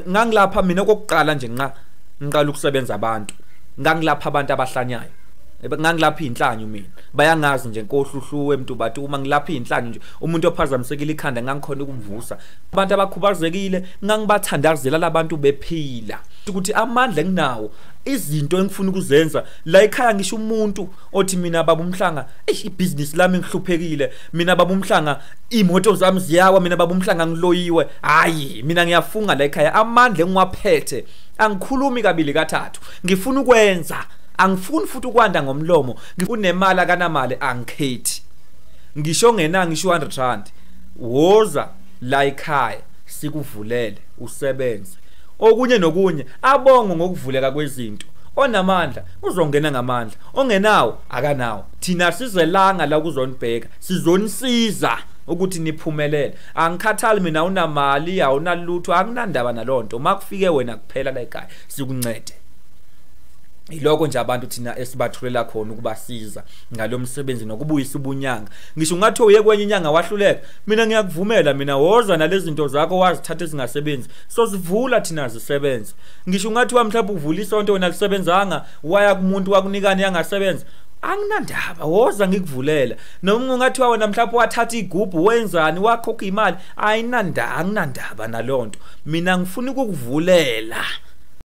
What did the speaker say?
Ngangilapha mina okokuqala nje nqa ngiqala ukusebenza abantu, ngangilapha abantu abahlanyayo, ngangilapha inhlanyo mina, bayangazi nje nkohluhluwe eMtubatuba, ngilapha inhlanyo nje, umuntu ophazamisekile ikhanda ngangikhona ukumvusa. Abantu abakhubazekile ngangibathandazela labantu bephila, ukuthi amandla enginawo, izinto engifuna ukuzenza la ekhaya. Ngisho umuntu othi mina baba uMhlanga, eish, ibhizinisi lami ngihluphekile, mina baba uMhlanga imoto zami ziyawa, mina baba uMhlanga ngiloyiwe, hayi mina ngiyafunga la ekhaya, amandla engiwaphethe angikhulumi kabili kathathu, ngifuna ukwenza, angifuni futhi ukwanda ngomlomo. Unemali akanamali angikhethi, ngisho ngena ngisho 100 rand, woza la ekhaya sikuvulele usebenze. Okunye nokunye abongo ngokuvuleka kwezinto, onamandla uzongena ngamandla, ongenawo akanawo. Thina sizelanga la kuzonibheka, sizonisiza ukuthi niphumelele. Angikhathali mina unamali awunalutho, anginandaba nalonto, makufike wena kuphela la ekhaya sikuncede. Iloko nje abantu thina esibathulela khona ukubasiza ngalomsebenzi nokubuyisa ubunyanga. Ngisho ungathi uye kwenye inyanga wahluleka, mina ngiyakuvumela, mina woza nalezi zinto zakho wazithatha ezingasebenzi, so sivula thina zisebenze. Ngisho ungathi mhlawumbe uvula isonto wena lisebenzanga, waya kumuntu wakunikani yangasebenza, anginandaba, woza ngikuvulela. Noma ungathi wena mhlawumbe wathatha igubhu wenzani wakhokha imali, ayinandaba, anginandaba nalonto, mina ngifuna ukukuvulela.